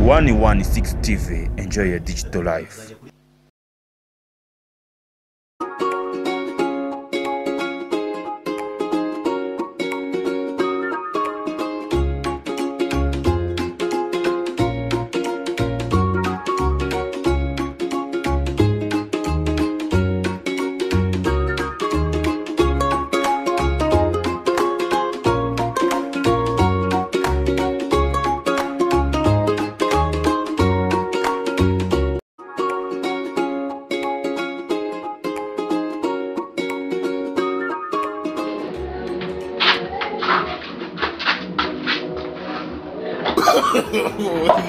116 TV, enjoy your digital life.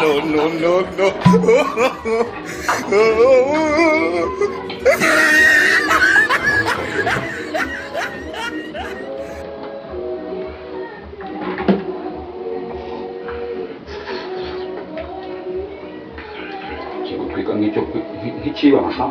No, no, no, no. Nk'ikibasha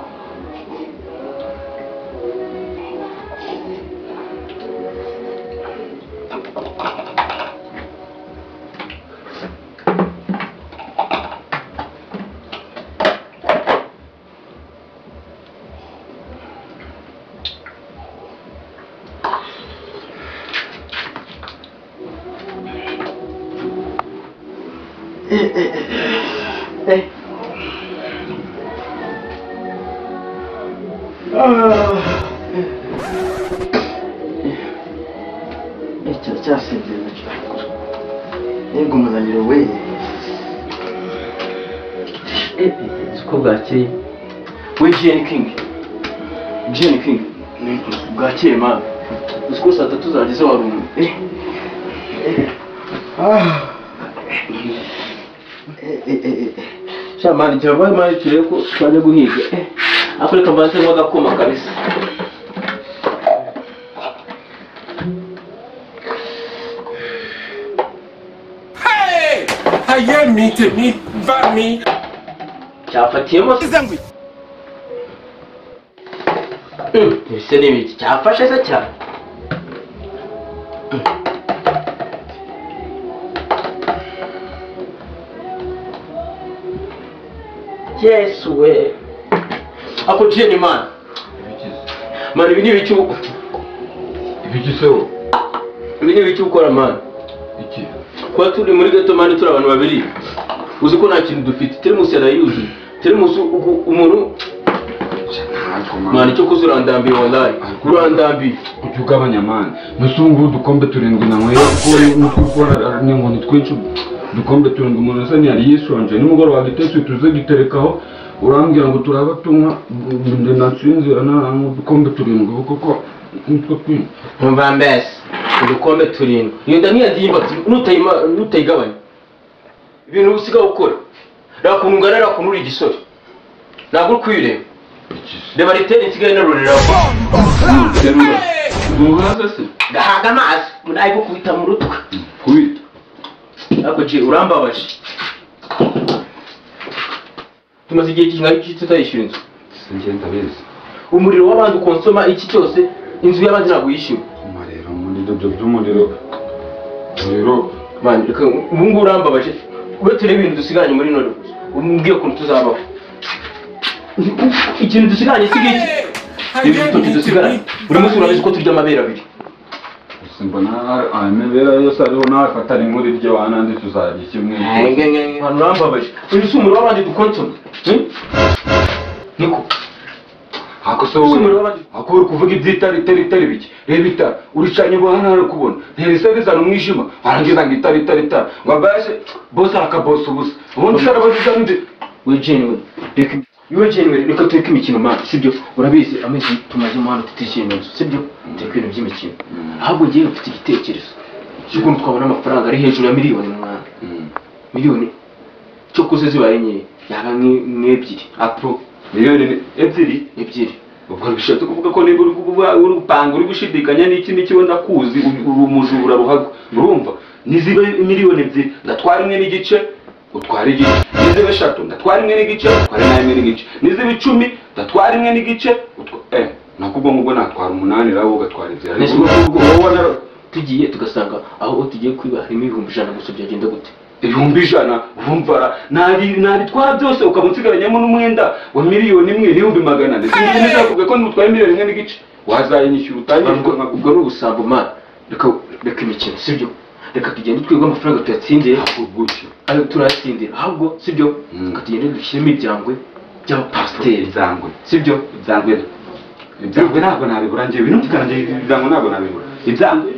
We Jane King. Jane King. Bwakeye man. Uziko saa tatu zageze warumwe. Sha man, java man turebe ko twajya guhiga. Ako reka mbanze nywa agakoma kabisa. Hey! Aye mi te mi va mi. Cyafatiyemo se. Ese ni ibiki cyafashe se cyane. Yesu we. Ako Jane man. Man, ibi ni ibiki ibiki se wo? Ibi ni ibiki ukora man? Iki. Kuba turi muri gato man turi abantu babiri. Uzi ko nta kintu dufite. Teremusi yarayuzuye. Teremusi umuntu mani cyo kuzurandambiye wallahi urandambiye ujugabanya mani nusungu dukombe turindwi nanyweye ko nukora n'inkoni twinshi dukombe turindwi umuntu asa ntiyari yishonje nimugoroba gitetse tuze giterekaho urambwira ngo turaba tunywa ndinatsinzira naranywa udukombe turindwi kuko nitwo twinshi nkumva mbese udukombe turindwi iyo nda nkiyadimba nutayigabanya ibintu usigaye ukora rakuntu ungana rakuntu uri igisore ntabwo uri kwireba reba riteri nsigaye narurira gahaga amazi ari gukubita mu rutwe kubita ariko je urambabaje tumaze igihe kingana iki tutayishyura inzu singenda bizi umuriro w'abandi ukonsoma iki cyose inzu y'abandi ntabwo yishyura umuriro umuriro ibyo by'umuriro umuriro man reka ubu ngubu urambabaje ube turebe ibintu dusigaranye muri none umbwiye ukuntu tuzabaho ikintu dusigaranye si ngiki ibi bitoki dusigaranye buri munsi urabizi ko turya amabere abiri mbona amabere yose ariho nafata rimwe urirye wanandi tuzarya kimwe urambabaje uyu si umuriro w'abandi dukonsoma niko ako se wowe ako uri kuvuga iby'itara itara itara ibiki reba itara uricanye ubu hano hari kubona ntirisa rizana umwijima warangiza ngo itara itara itara ngo abashe bose arakabosa ubusa ubundi se arabaziza n'undi we Jane we reka iwe Jane we reka tureke imikino man sibyo urabizi amezi tumazemo hano tutishyuye inzu sibyo tureke ibintu by'imikino ahubwo ngewe mfite igitekerezo cy'ukuntu twabona amafaranga ari hejuru ya miliyoni mwana miliyoni cyo kuze zibaye nkeya yaba nk'ebyiri apo miliyoni ebyiri ebyiri ubwo bishatse kuvuga ko niba uri gupanga uri gushidikanya n'iki n'iki wenda kuzi uri umujura ruhago urumva niziba miliyoni ebyiri ndatwara imwe n'igice utwara igice niziba eshatu ndatwara imwe n'igice utwara n'imwe n'igice niziba icumi ndatwara imwe n'igice nakubwo ngubwo natwara umunani nawe ugatwara ebyiri tugiye tugasanga aho tugiye kwiba harimo 100,000 gusa byagenda gute? 100,000 urumva nabitwara byose ukaba unsigaranyemo n'umwenda wa 1,400,000. Sinzi kuvuga ko nutwaye 1.5 million wazayinyishyura utangije. Ubwo ni ubusambo man. Reka imikino sibyo? Reka tugende twigwe amafaranga tuyatsindiye ayo turayatsindira ahubwo sibyo? Reka tugende dushyiremo ibyangwe by'abapasiteri ibyangwe sibyo? Ibyangwe ntabwo nabibura njyewe birumvikana njyewe ibyangwe ntabwo nabibura ibyangwe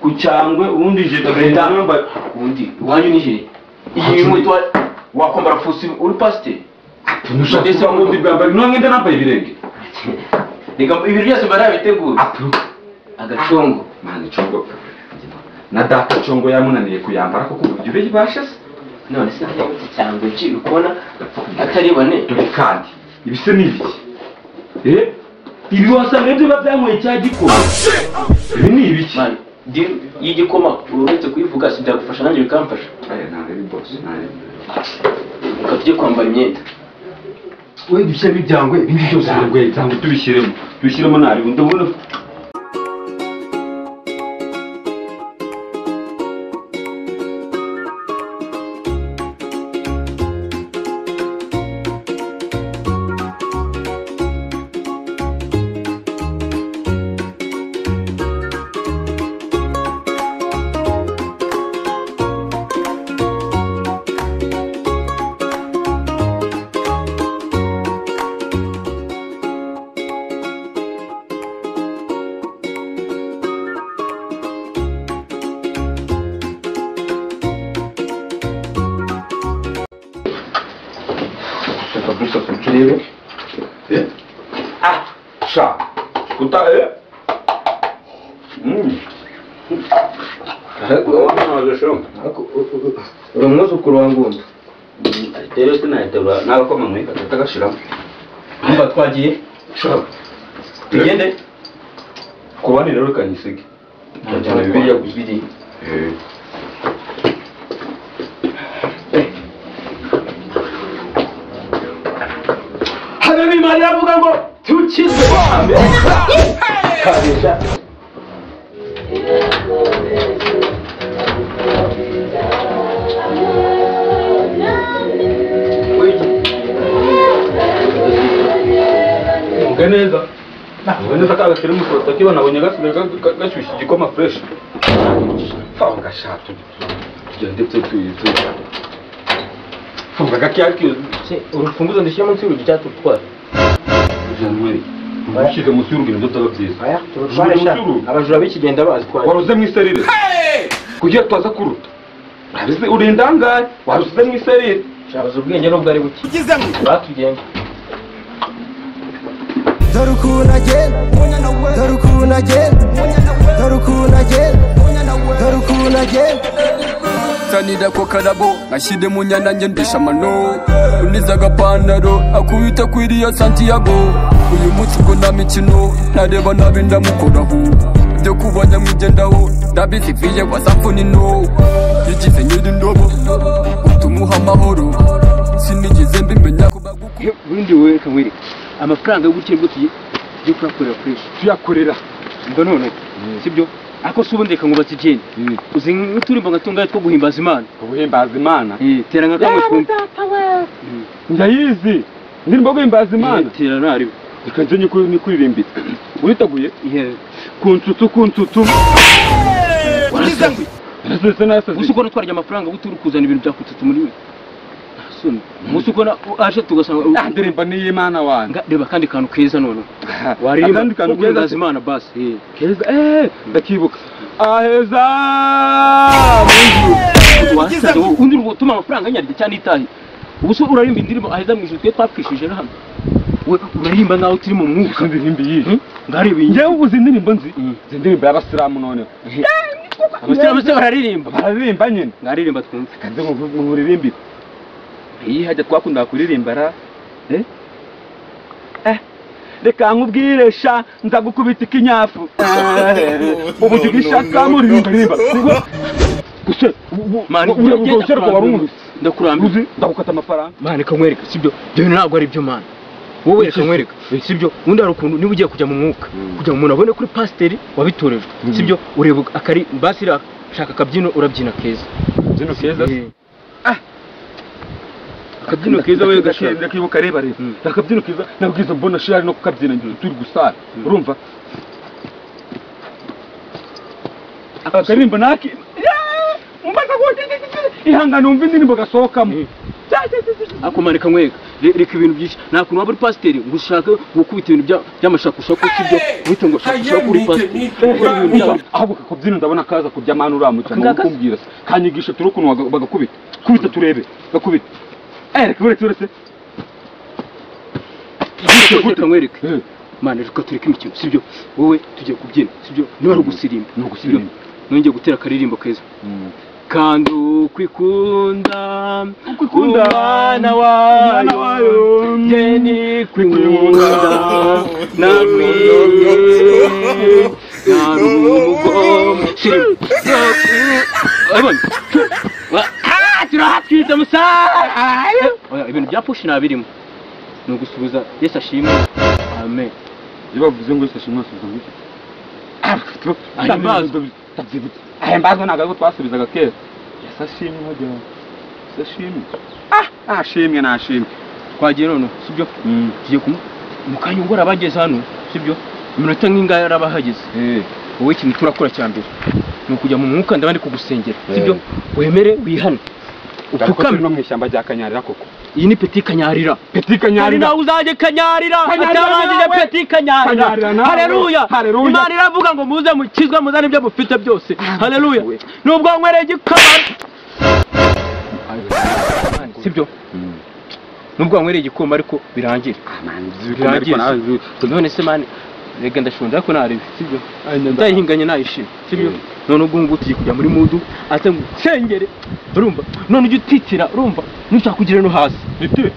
ku cyangwe ubundi je ndagenda ubundi iwanyu ni he? Iyi nkweto wakwambara fusi uri pasiteri? Ndetse ubundi bwambara none ngenda nambaye ibirenge. Reka ibintu byose barabiteguye. Agacongo mani congo na data congo yamunaniye kuyambara kuko uburyo bibasha se none se cyangwa iki ukona atari bane. Dore kandi ibise ni ibiki ibi wasanga ibyo byanyweye cya gikoma ibi ni ibiki mani y'igikoma uretse kuyivuga si byagufasha nanjye bikamfasha. Aya ntabwo ari boss ntabwo reka tujye kwambara imyenda we dushyiremo ibyangwe ibindi byose ibyangwe tubishyiremo nabi ndabona. Sha, kuta uri umwuzukuru wa Ngunda. Rero sinahita n'abakoma nkwe katagashiramo. Umva twagiye. Tugende. Kubani rero kanyisige. Cyane Bibiliya gusa. Habe Imana iravuga ngo tukizwe. Kabisha. Uga neza. Uga neza kaga kiri mu kota kiba nabonye gasigaye gashyushye igikoma fresh. Funga shatu. Tugende tuyize. Funga gakiya. Urufunguzo ndishyira munsi y'urugi cyangwa turutware? Ushyize munsi y'urugi nibyo byaba byiza. Aya turutware sha. Abajura b'ikigenda bazi tware. Waruze mu iserire. Kugira twaza kuruta. Urabizi uri indangare waruze mu iserire. Shabuze ubwenge nubwo ari buke. Batugenda. Dore ukuntu agenda, dore ukuntu agenda, dore ukuntu agenda, dore ukuntu agenda. Tanira ko karabo nashide mu nyana ngendesha amano uniza agapantaro akubita kwiriya Santiago. Uyu munsi ubwo nta mikino ntareba nabi ndamukoraho ibyo kuba nyamwigendaho ndabizi viye wasamfunino yigize nyiri indobo utumuha amahoro sinigeze mbimenya. Ubundi wowe reka nkwereke amafaranga yo gukira tugiye kuyakorera fresh tuyakorera mba none sibyo? Ako se ubundi reka nkubatse ikindi uzi nk'uturimbo nka tungahe two guhimbaza Imana? Guhimbaza Imana tera nka kamwe twumve. Ndayizi indirimbo guhimbaza Imana tera nariwe reka nze nyikuririmbe. Uriteguye? Kuntutu kuntutu. Gusa uko twarya amafaranga gute uri kuzana ibintu bya kuntutu muri we? Umunsi uko aje tugasanga ndirimba ni y'Imana wanjye. Reba kandi kantu keza none. Waririmba kandi kantu keza Imana basi. Keza ndakibuka. Aheza mu ijuru. Undi utuma amafaranga nyarya cyane itahi. Ubu se urarimba indirimbo aheza mu ijuru twe twapfishije hano. We urarimba nkaho turi mu mwuka. Indirimbo iyi. Ngareba iyi. Njyewe ubuze indirimbo nzi. Indirimbo y'abasilamu none. Abasilamu se bararirimba. Bararirimba nyine. Ngaririmba twumve. Kanze nkuririmbe. Iyi hajya twakundaga kuririmba ra reka nkubwire sha nzagukubita ikinyafu ubu ugishaka muririmba gusa ndakurambiwe ndakurambiwe ndagukata amafaranga mani reka nkwereke sibyo ibyo bintu ntabwo ari byo mani Wowe reka nkwereka, sibyo? Ubundi hari ukuntu niba ugiye kujya mu mwuka kugira ngo umuntu abone kuri pasiteri wabitorejwe, sibyo? Ureba akari basira shaka akabyino urabyina keza. Akabyino keza? Akabyino keza wewe gashaka. Ndakibuka reba reba. Akabyino keza nabwiza mbona shari no kukabyina turi gusara. Urumva? Akaririmbo naki umbaza ngo ihangane umva indirimbo gasohokamo. Akumanika nkwereka reka ibintu byinshi. Nta kuntu waba uri pasiteri ngo ushake gukubita ibintu by'amashakushaku, sibyo? Wite ngo shakushaku uri pasiteri. Ahubwo akabyino ndabona kaza kurya manu uramuca ngo kumbwira se kanyigisha turi ukuntu bagakubita. Kubita turebe gakubita. Reka uretse uretse. Reka nkwereke mana, reka tureke imikino, sibyo? Wowe tugiye kubyina, sibyo? Niba ari ugusirimba ni ugusirimba. Nongeye gutera akaririmbo keza. Kandi ukwikunda umwana wayo njye ni kwikunda nakwiye narumugome turahatwita musara. Ibintu bya pushi ntabirimo, ni ugusubiza Yesu ashimwe, amen. Iyo bavuze ngo Yesu ashimwe asubiza ngo iki? Ahimbazwe ntabwo ariko twasubizaga kera. Yesu ashimwe hajya. Yesu ashimwe. Ashimwe nashimwe. Twagiye none, sibyo? Tugiye mu kanya ngo arabageze hano, sibyo? Iminota nk'ingahe arabahageze. Wowe ikintu turakora cya mbere ni ukujya mu mwuka, ndabandi kugusengera, sibyo? Wemere wihane. Upfukame no mu ishyamba rya Kanyarira koko. Iyi ni Petit Kanyarira. Petit Kanyarira. Nawe uzajye Kanyarira. Atabanjije Petit Kanyarira. Haleluya. Imana iravuga ngo muze mukizwe muzane ibyo mufite byose. Haleluya. Nubwo nkwereye igikoma. Sibyo? Nubwo nkwereye igikoma ariko birangira. Birangira. None se mani rega ndashonje ariko narebe, sibyo? Ndayihinganye nayishimye, sibyo? None ubwo ngubu tugiye kujya muri mudu ate ngusengere, urumva? None ujye utitira, urumva? Nushaka kugira no hasi. Nitire.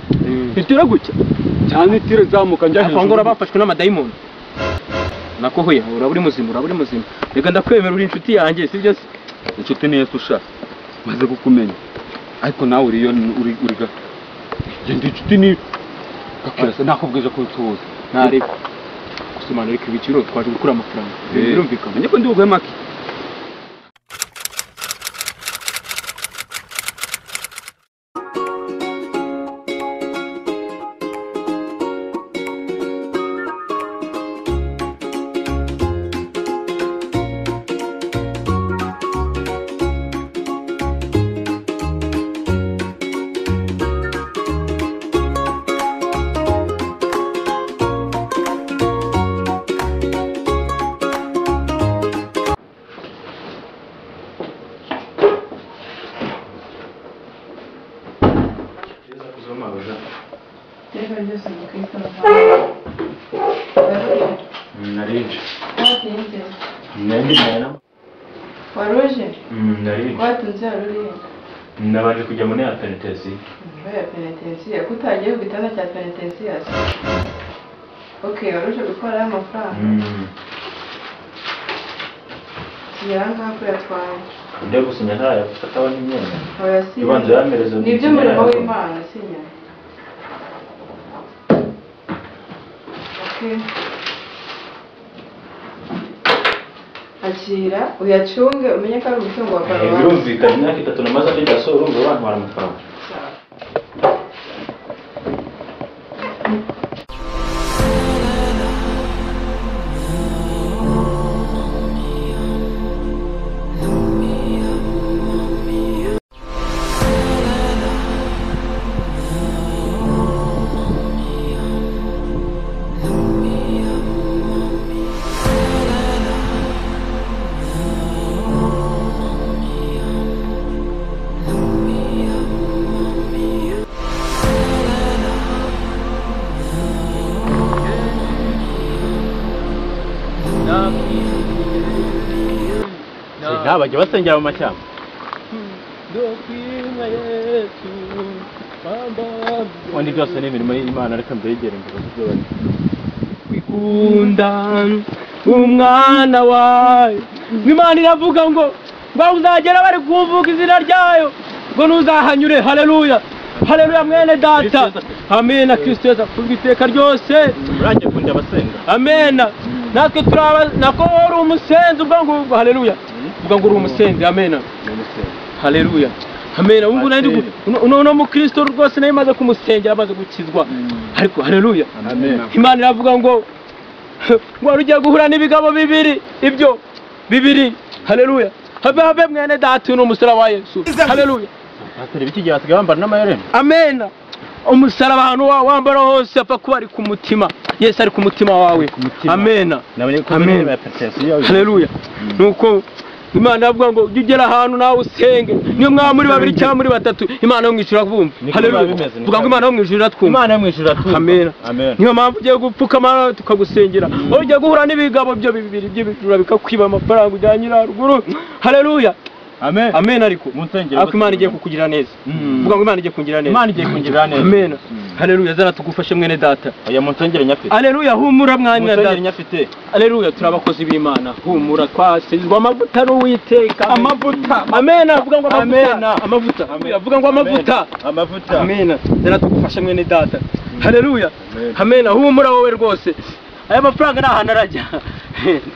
Nitira gutya. Cyane nitire zamuka njya hejuru. Afangora bafashwe n'amadayimoni. Nako hoya uraba uri muzima, uraba uri muzima. Rega ndakwemera uri inshuti yanjye, sibyo se? Inshuti ni Yesu sha. Maze kukumenya. Ariko nawe uriyo uri uri ga. Genda inshuti ni gakwesa nakubwiza ko tuzi. Narebe. Gusomana reka ibiciro twaje gukura amafaranga. Birumvikana. Njye ko ndi buguhe make. Waruje? Watunze waruriye? Nabanje kujya muri ya penitensiya. Muri ya penitensiya? Ko utagiye ku gitanda cya penitensiya se? Okay, waruje gutwara amafaranga? Sinyira ngaha ko yatwaye. Njya gusinya ntayafataho n'imyenda. Oya sinya. Ibanza yamereza. Ni iby'umurimo w'Imana, sinya. Okay. Akira uyacunge umenye ko ari umutungo wa paruwasi. Birumvikana imyaka 3 namaze ndi daso urumva bantwara amafaranga. Bajya basengera mu mashyamba. Wandi byose ni imirimo y'Imana, reka mbegere ngo ibyo bari. Kwikunda umwana wayo. Imana iravuga ngo uzagera bari kuvuga izina ryayo ngo ntuzahanyure. Haleluya. Haleluya mwene data. Amena. Kristo Yesu akuzwe iteka ryose. Urangiye kunda abasenga. Amena. Natwe turaba nako uri umusenzi ubwo ngo haleluya. Ubwo ngo uri umusenzi. Amena. Haleluya. Amena. Ubu nari uno mukristo rwose nayo maze kumusengera amaze gukizwa. Ariko haleluya. Imana iravuga ngo ngo ugiye guhura n'ibigabo bibiri ibyo bibiri. Haleluya. Habe habe mwene data uno musaraba wa Yesu. Haleluya. Pastor biki gihe basigaye bambara n'amayereni. Amena. Umusaraba ahantu wambara hose apfa kuba ari ku mutima. Yesu ari ku mutima wawe. Amena. Amena. Haleluya. Nuko Imana avuga ngo ujye ugera ahantu nawe usenge. Niyo mwaba muri babiri cyangwa muri batatu, Imana yo mu ijuru irakumva. Haleluya. Vuga ngo Imana yo mu ijuru iratwumva. Imana yo mu ijuru iratwumva. Amena. Amen. Niyo mpamvu ugiye gupfukama tukagusengera. Wowe ugiye guhura n'ibigabo byo bibiri by'ibijura bikakwiba amafaranga ujyanye haruguru. Haleluya. Amen. Amen. Ariko ariko Imana igiye kukugira neza. Vuga ngo Imana igiye kungira neza. Imana igiye kungira neza. Amen. Haleluya. Zara tugufashe mwene data. Oya munsengere nyafite. Haleluya. Humura mwana data. Munsengere nyafite. Haleluya. Turabakozi b'Imana. Humura twasizwe amavuta n'Uwiteka. Amavuta. Amen. Avuga ngo amavuta. Amavuta. Avuga ngo amavuta. Amavuta. Amen. Zara tugufashe mwene data. Haleluya. Amen. Humura wowe rwose. Aya mafaranga nta hantu arajya.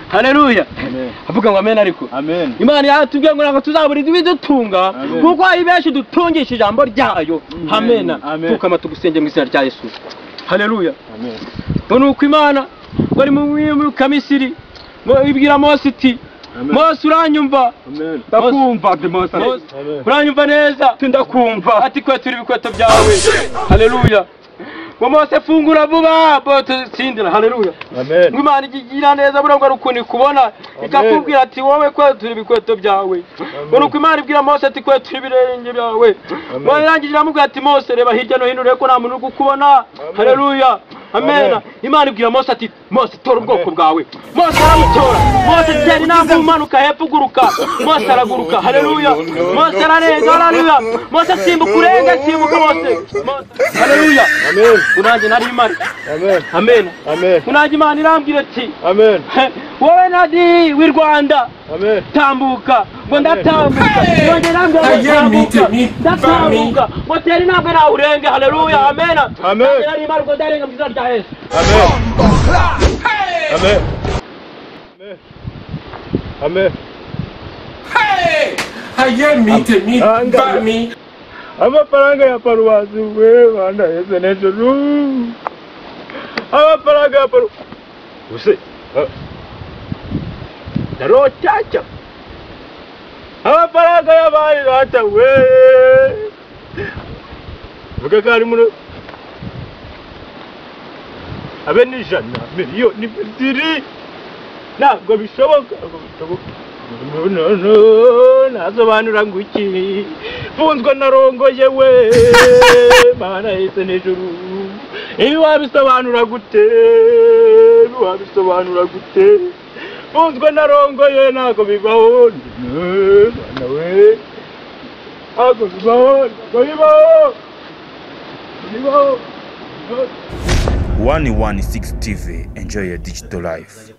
Haleluya. Avuga ngo amen ariko. Amen. Imana yatubwiye ngo ntabwo tuzabura ibidutunga kuko ari benshi dutungisha ijambo ryayo. Amena. Tukama tugusenge mu izina rya Yesu. Haleluya. Amen. Ngo nuko Imana ngo ari mu Kamisiri ngo ibwira Mose iti Mose uranyumva? Ndakumva Mose. Uranyumva neza? Ndakumva. Ati kwetura ibikweto byawe. Haleluya. Ngo Mose fungura vuba bote sindira. Haleluya. Amen. Ngo Imana igira neza burangwa ari ukuntu ikubona ikakubwira ati wowe kwetura ibikweto byawe. Ngo nuko Imana ibwira Mose ati kwetura ibirenge byawe. Ngo irangije iramubwira ati Mose reba hirya no hino urebe ko nta muntu uri kukubona. Haleluya. Amena. Imana ibwira Mose ati Mose tora ubwoko bwawe. Mose arabutora. Mose tera intambwe umanuka hepfo uguruka. Mose araguruka. Haleluya. Mose ararenga. Haleluya. Mose asimbuka urenga asimbuka Mose. Haleluya. Amen. Unanjye nari Imana. Amen. Amen. Amen. Unanjye Imana irambwira ati Amen. wowe nadi w'i Rwanda Amen. tambuka. Ngo ndatambuka. Ngo irambwira ngo tambuka. Ndatambuka. Ngo tera intambwe nawe urenge. Haleluya. Amen. Amen. Nari Imana ngo ndarenga mu izina rya Yesu. Amen. Amen. Amen. Ayé mi tèmi bá mi. Amafaranga ya paruwasi we Rwanda yese n'ejuru. Amafaranga ya paruwasi. Use. Ndarocaca. Amafaranga y'abari data we. Vuga ko ari muno. Abe ni 100 miliyoni 2. Ntabwo bishoboka. Ntabwo bishoboka. No no nasobanura ngo iki funzwe narongoye we Mana yese n'ijuru. Ibi wabisobanura gute? Ibi wabisobanura gute? Funzwe narongoye ntabwo bibaho. Mana we ntabwo bibaho. Ntabwo bibaho. Bibaho. 116 TV. Enjoy your digital life.